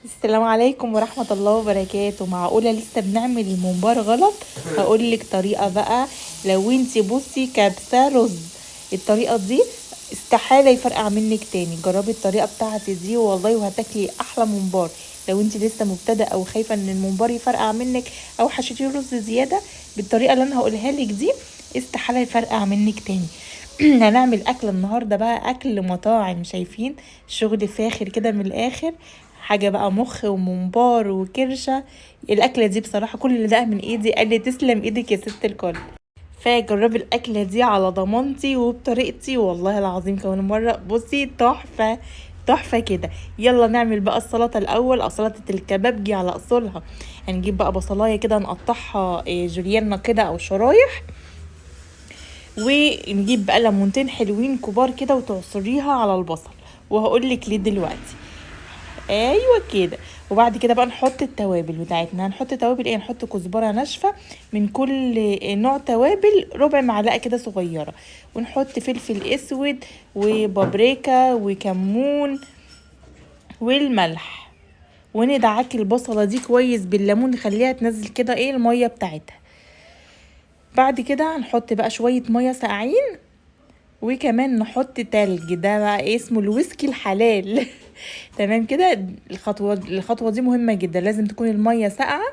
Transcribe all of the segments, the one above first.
السلام عليكم ورحمة الله وبركاته. معقولة لسه بنعمل الممبار غلط؟ هقولك طريقة بقى، لو انتي بصي كبسة رز الطريقة دي استحالة يفرقع منك تاني. جربي الطريقة بتاعتي دي والله وهتاكلي احلى ممبار. لو انتي لسه مبتدئة او خايفة ان الممبار يفرقع منك او حشيتيه رز زيادة، بالطريقة اللي انا هقولها لك دي استحالة يفرقع منك تاني. هنعمل اكل النهارده بقى، اكل مطاعم، شايفين شغل فاخر كده من الاخر، حاجة بقى مخ وممبار وكرشه. الاكلة دي بصراحة كل اللي دقها من ايدي قال لي تسلم ايدك يا ست الكل. فجربي الاكلة دي على ضمانتي وبطريقتي والله العظيم كمان مرة، بصي تحفة تحفة كده. يلا نعمل بقى السلطة الاول، او سلطة الكبابجي على اصولها. هنجيب بقى بصلايه كده نقطعها جوليانا كده او شرايح، ونجيب بقى ليمونتين حلوين كبار كده وتعصريها على البصل، وهقولك ليه دلوقتي. ايوه كده. وبعد كده بقى نحط التوابل بتاعتنا. هنحط توابل ايه؟ هنحط كزبره ناشفة من كل نوع توابل ربع معلقه كده صغيرة، ونحط فلفل اسود وبابريكا وكمون والملح، وندعك البصله دي كويس بالليمون، نخليها تنزل كده ايه المية بتاعتها. بعد كده هنحط بقى شوية مية ساقعين، وكمان نحط تلج، ده بقى إيه اسمه الويسكي الحلال. تمام كده. الخطوة دي مهمة جدا، لازم تكون المية ساقعة،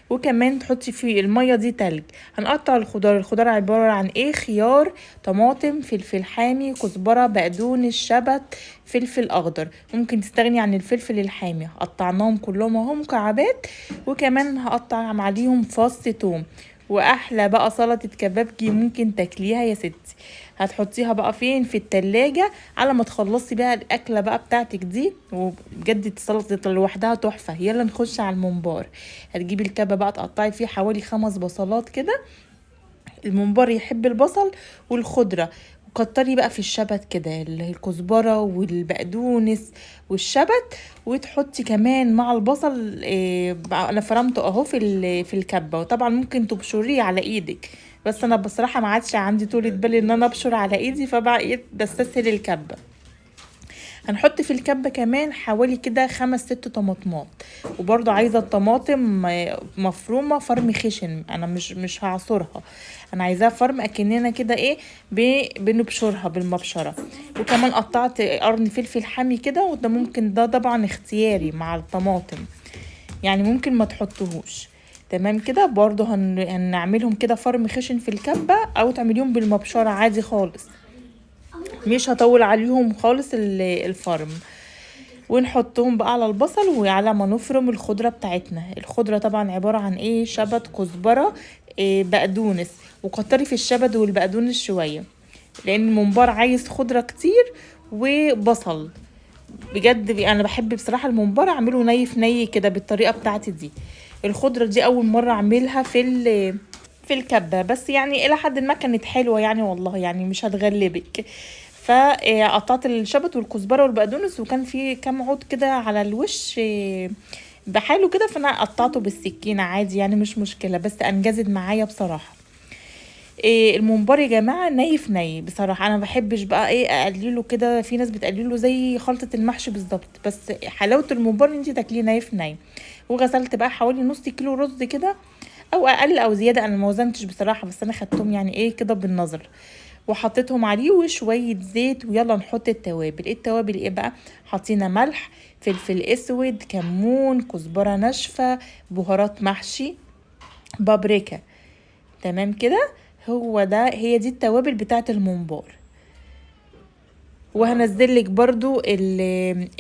وكمان تحطي في المية دي تلج. هنقطع الخضار. الخضار عبارة عن ايه؟ خيار، طماطم، فلفل حامي، كزبرة، بقدونس، شبت، فلفل اخضر. ممكن تستغني عن الفلفل الحامي. قطعناهم كلهم اهو مكعبات، وكمان هقطع عليهم فص توم. واحلى بقى سلطة كبابجي ممكن تاكليها يا ستي. هتحطيها بقى فين؟ في التلاجة على ما تخلصي بقى الاكلة بقى بتاعتك دي، وبجد السلطة لوحدها تحفة. يلا نخش على الممبار. هتجيبي الكبه بقى تقطعي فيه حوالي 5 بصلات كده، الممبار يحب البصل والخضره، وكتري بقى في الشبت كده الكزبره والبقدونس والشبت، وتحطي كمان مع البصل. انا فرمته اهو في الكبه، وطبعا ممكن تبشريه على ايدك، بس انا بصراحة ما عادش عندي طولة بال ان انا ابشر على ايدي، فبقيت بستسهل الكبه. هنحط في الكبه كمان حوالي كده 5-6 طماطمات، وبرضو عايزه الطماطم مفرومه فرم خشن، انا مش هعصرها، انا عايزاها فرم اكننا كده ايه بنبشرها بالمبشره. وكمان قطعت قرن فلفل حامي كده، وده ممكن ده طبعا اختياري مع الطماطم، يعني ممكن ما تحطهوش. تمام كده. برضو هنعملهم كده فرم خشن في الكبه، او تعمليهم بالمبشره عادي خالص، مش هطول عليهم خالص الفرم. ونحطهم بقى على البصل، وعلى ما نفرم الخضرة بتاعتنا. الخضرة طبعا عبارة عن ايه؟ شبت، كزبرة، بقدونس، وكتري في الشبت والبقدونس شوية لان الممبار عايز خضرة كتير وبصل. بجد انا بحب بصراحة الممبار اعمله ني في ني كده بالطريقة بتاعتي دي. الخضرة دي اول مرة اعملها في الكبة، بس يعني الى حد ما كانت حلوة يعني والله، يعني مش هتغلبك. فقطعت الشبت والكزبرة والبقدونس، وكان في كام عود كده على الوش بحاله كده، فانا قطعته بالسكينة عادي يعني مش مشكلة، بس انجزت معايا بصراحة. الممبار يا جماعة ني في ني بصراحة، انا ما بحبش بقى ايه اقلله كده، في ناس بتقلله زي خلطة المحشي بالظبط، بس حلاوة الممبار ان انت تاكليه ني في ني. وغسلت بقى حوالي نص كيلو رز كده او اقل او زيادة، انا ما وزنتش بصراحة، بس انا خدتهم يعني ايه كده بالنظر، وحطيتهم عليه وشوية زيت. ويلا نحط التوابل. ايه التوابل؟ ايه بقى؟ حطينا ملح، فلفل اسود، كمون، كزبرة ناشفة، بهارات محشي، بابريكا. تمام كده. هي دي التوابل بتاعت الممبار. وهنزل لك برضو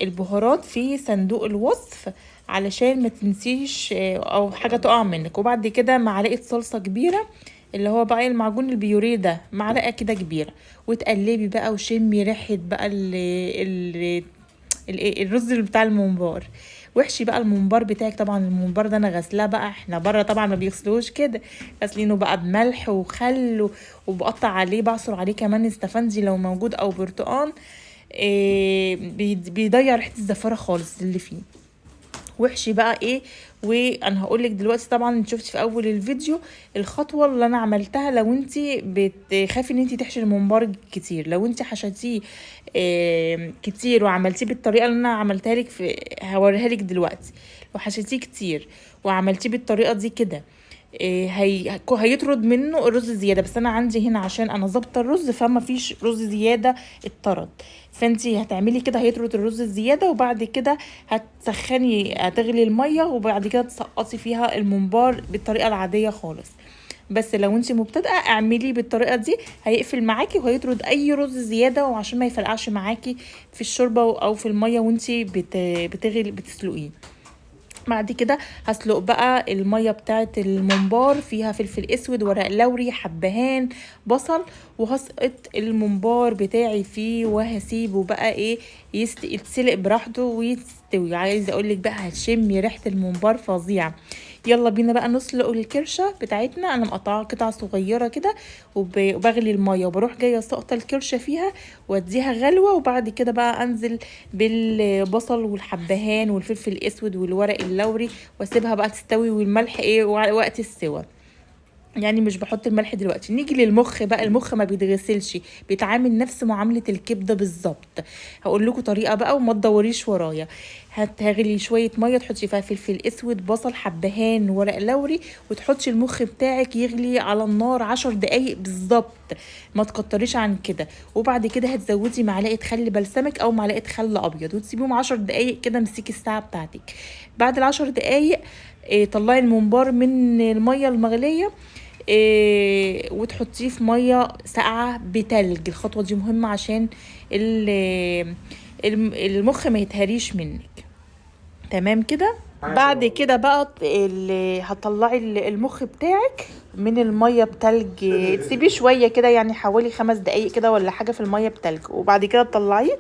البهارات في صندوق الوصف علشان ما تنسيش او حاجة تقع منك. وبعد كده معلقة صلصة كبيرة اللي هو بقى المعجون البيوريه ده، معلقة كده كبيرة، وتقلبي بقى وشمي ريحة بقى الرز اللي بتاع الممبار. وحشي بقى الممبار بتاعك. طبعا الممبار ده انا غسلاه بقى، احنا بره طبعا ما بيغسلوش كده، غسلينه بقى بملح وخل، وبقطع عليه، بعصر عليه كمان استفندي لو موجود او برتقان، بيضيع ريحه الزفاره خالص اللي فيه. وحشي بقى ايه. وانا هقولك دلوقتي طبعا انت شفتي في اول الفيديو الخطوة اللي انا عملتها. لو انت بتخافي ان انت تحشي الممبار كتير، لو انت حشتيه كتير وعملتيه بالطريقة اللي انا عملتها لك في هوريها لك دلوقتي، لو حشتيه كتير وعملتيه بالطريقة دي كده هيطرد منه الرز زيادة. بس انا عندي هنا عشان انا ظابطة الرز فما فيش رز زيادة اتطرد، فانتي هتعملي كده هيطرد الرز الزيادة. وبعد كده هتسخني، هتغلي المية وبعد كده تسقطي فيها الممبار بالطريقة العادية خالص. بس لو انتي مبتدئة اعملي بالطريقة دي، هيقفل معاكي وهيطرد اي رز زيادة، وعشان ما يفرقعش معاكي في الشوربة او في المية وانتي بتغلي بتسلقيه. بعد كده هسلق بقى المية بتاعه الممبار، فيها فلفل اسود، ورق لوري، حبهان، بصل، وهسقط الممبار بتاعي فيه وهسيبه بقى ايه يتسلق براحته ويستوي. عايزه اقولك بقى هتشمي ريحه الممبار فظيعة. يلا بينا بقى نسلق الكرشه بتاعتنا. انا مقطعاها قطع صغيرة كده وبغلي المية وبروح جاية ساقطه الكرشه فيها واديها غلوه، وبعد كده بقى انزل بالبصل والحبهان والفلفل الاسود والورق اللوري واسيبها بقى تستوي، والملح ايه وقت السوا، يعني مش بحط الملح دلوقتي. نيجي للمخ بقى. المخ ما بيتغسلش، بيتعامل نفس معاملة الكبدة بالظبط. هقول لكم طريقة بقى وما تدوريش ورايا. هتغلي شوية مية تحطي فيها فلفل اسود، بصل، حبهان، ورق لوري، وتحطي المخ بتاعك يغلي على النار 10 دقايق بالظبط، ما تكتريش عن كده. وبعد كده هتزودي معلقة خل بلسمك او معلقة خل ابيض وتسيبيهم 10 دقايق كده. امسكي الساعة بتاعتك. بعد ال10 دقايق طلعي الممبار من المية المغلية وتحطيه في مية ساقعه بتلج. الخطوة دي مهمة عشان المخ ما يتهريش منك. تمام كده. بعد كده بقى هتطلعي المخ بتاعك من المية بتلج، تسيبيه شوية كده يعني حوالي 5 دقايق كده ولا حاجة في المية بتلج، وبعد كده تطلعيه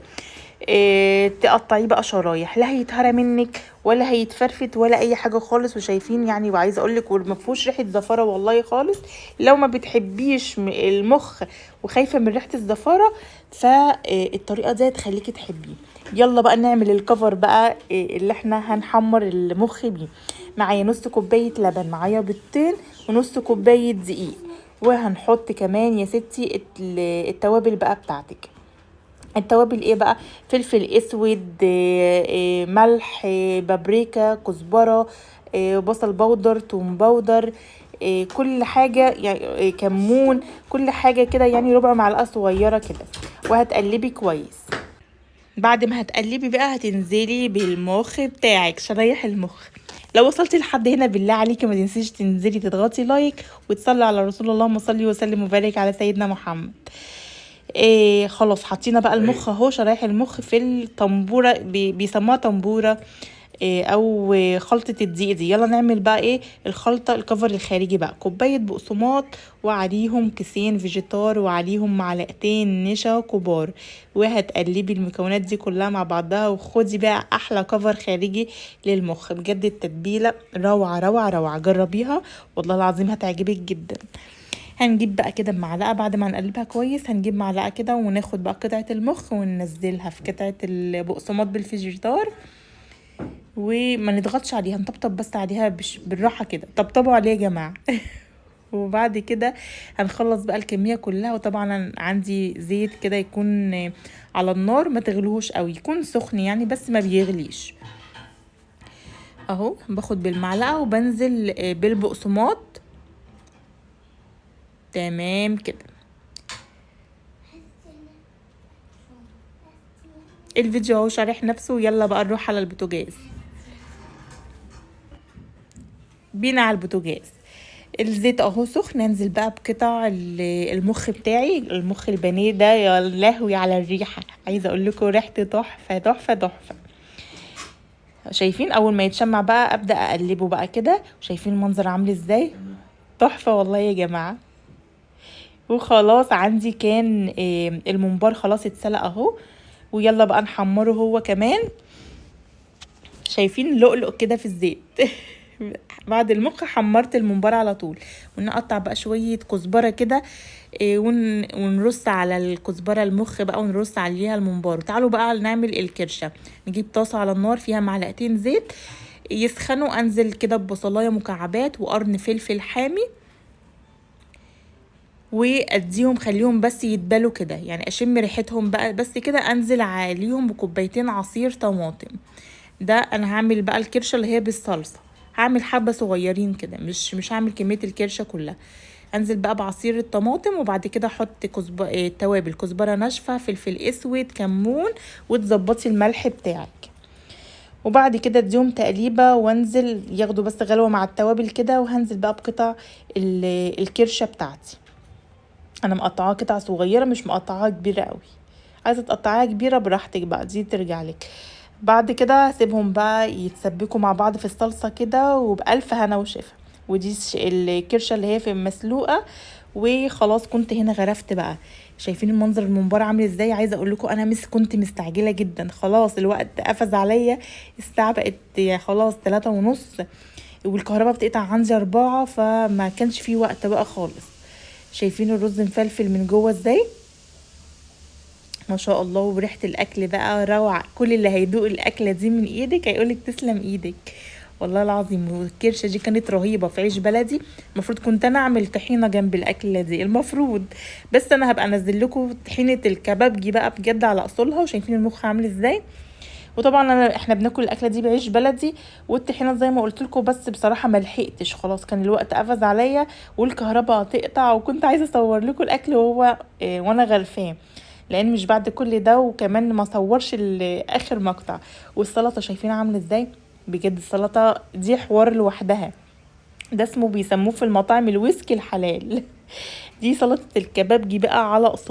تقطعيه بقى شرايح، لا هيتهرى منك ولا هيتفرفت ولا اي حاجة خالص. وشايفين يعني، وعايزه اقول لك وما فيهوش ريحه زفاره والله خالص. لو ما بتحبيش المخ وخايفة من ريحه الزفاره فالطريقه دي هتخليكي تحبيه. يلا بقى نعمل الكفر بقى اللي احنا هنحمر المخ بيه. معايا نص كوباية لبن، معايا بيضتين، ونص كوباية دقيق، وهنحط كمان يا ستي التوابل بقى بتاعتك. التوابل ايه بقى؟ فلفل اسود، ملح، بابريكا، كزبره، بصل بودر، توم بودر، كل حاجة يعني، كمون، كل حاجة كده يعني ربع معلقه صغيرة كده، وهتقلبي كويس. بعد ما هتقلبي بقى هتنزلي بالمخ بتاعك، شرايح المخ. لو وصلتي لحد هنا بالله عليكي ما تنسيش تنزلي تضغطي like وتصلي على رسول الله، اللهم صلي وسلم وبارك على سيدنا محمد. خلاص حطينا بقى المخ اهو، شرايح المخ في الطنبوره، بيسموها طنبوره، او خلطه الدقيق دي. يلا نعمل بقى ايه الخلطة، الكفر الخارجي بقى. كوباية بقسماط وعليهم كيسين فيجيتار وعليهم معلقتين نشا كبار، وهتقلبي المكونات دي كلها مع بعضها، وخدي بقى احلى كفر خارجي للمخ. بجد التتبيله روعه روعه روعه، جربيها والله العظيم هتعجبك جدا. هنجيب بقى كده بمعلقه، بعد ما نقلبها كويس هنجيب معلقه كده وناخد بقى قطعه المخ وننزلها في قطعه البقسماط بالفيجيتار، وما نضغطش عليها، نطبطب بس عليها بالراحة كده، طبطبوا عليها يا جماعة. وبعد كده هنخلص بقى الكمية كلها. وطبعا عندي زيت كده يكون على النار، ما تغلوهوش قوي، يكون سخن يعني بس ما بيغليش. اهو باخد بالمعلقه وبنزل بالبقسماط. تمام كده. الفيديو اهو شارح نفسه. يلا بقى نروح على البوتاجاز، بينا على البوتاجاز. الزيت اهو سخن، ننزل بقى بقطع المخ بتاعي، المخ البانيه ده. يا لهوي على الريحة، عايزه اقول لكم ريحته تحفة تحفة تحفة. شايفين اول ما يتشمع بقى ابدا اقلبه بقى كده، شايفين المنظر عامل ازاي؟ تحفة والله يا جماعة. وخلاص عندي كان الممبار خلاص اتسلق اهو، ويلا بقى نحمره هو كمان. شايفين لؤلؤ كده في الزيت. بعد المخ حمرت الممبار على طول. ونقطع بقى شوية كزبره كده، ونرص على الكزبره المخ بقى، ونرص عليها الممبار. تعالوا بقى نعمل الكرشه. نجيب طاسه على النار فيها معلقتين زيت، يسخنوا انزل كده ببصلايه مكعبات وقرن فلفل حامي، واديهم خليهم بس يتبلوا كده، يعني اشم ريحتهم بقى بس كده. انزل عليهم بكوبايتين عصير طماطم. ده انا هعمل بقى الكرشه اللي هي بالصلصه، هعمل حبه صغيرين كده، مش هعمل كمية الكرشه كلها. انزل بقى بعصير الطماطم، وبعد كده احط توابل، كزبره ناشفة، فلفل اسود، كمون، وتظبطي الملح بتاعك. وبعد كده اديهم تقليبه وانزل ياخدوا بس غلوه مع التوابل كده. وهنزل بقى بقطع الكرشه بتاعتي. انا مقطعاها قطع صغيرة، مش مقطعاها كبيرة قوي. عايزه تقطعيها كبيرة براحتك بقى، دي ترجع لك. بعد كده هسيبهم بقى يتسبكوا مع بعض في الصلصه كده، وبألف هنا وشفا. ودي الكرشه اللي هي في المسلوقه. وخلاص كنت هنا غرفت بقى. شايفين المنظر الممبار عامل ازاي؟ عايزه اقول لكم انا كنت مستعجلة جدا، خلاص الوقت قفز عليا، الساعة بقت خلاص 3:30، والكهرباء بتقطع عندي 4، فما كانش في وقت بقى خالص. شايفين الرز مفلفل من جوه ازاي؟ ما شاء الله. وريحه الاكل بقى روعه، كل اللي هيدوق الاكلة دي من ايدك هيقولك تسلم ايدك والله العظيم. والكرشه دي كانت رهيبة في عيش بلدي. المفروض كنت انا اعمل طحينه جنب الاكلة دي المفروض، بس انا هبقى انزل لكم طحينه الكبابجي بقى بجد على اصولها. وشايفين المخ عامل ازاي؟ وطبعا احنا بناكل الاكلة دي بعيش بلدي والطحينه زي ما قلت لكم، بس بصراحة ما لحقتش، خلاص كان الوقت قفز عليا والكهرباء هتقطع، وكنت عايزه اصور لكم الاكل وهو وانا غرفاه، لان مش بعد كل ده وكمان ما صورش اخر مقطع. والسلطة شايفين عامله ازاي؟ بجد السلطة دي حوار لوحدها، ده اسمه بيسموه في المطاعم الويسكي الحلال. دي سلطة الكبابجي بقى على اصولها.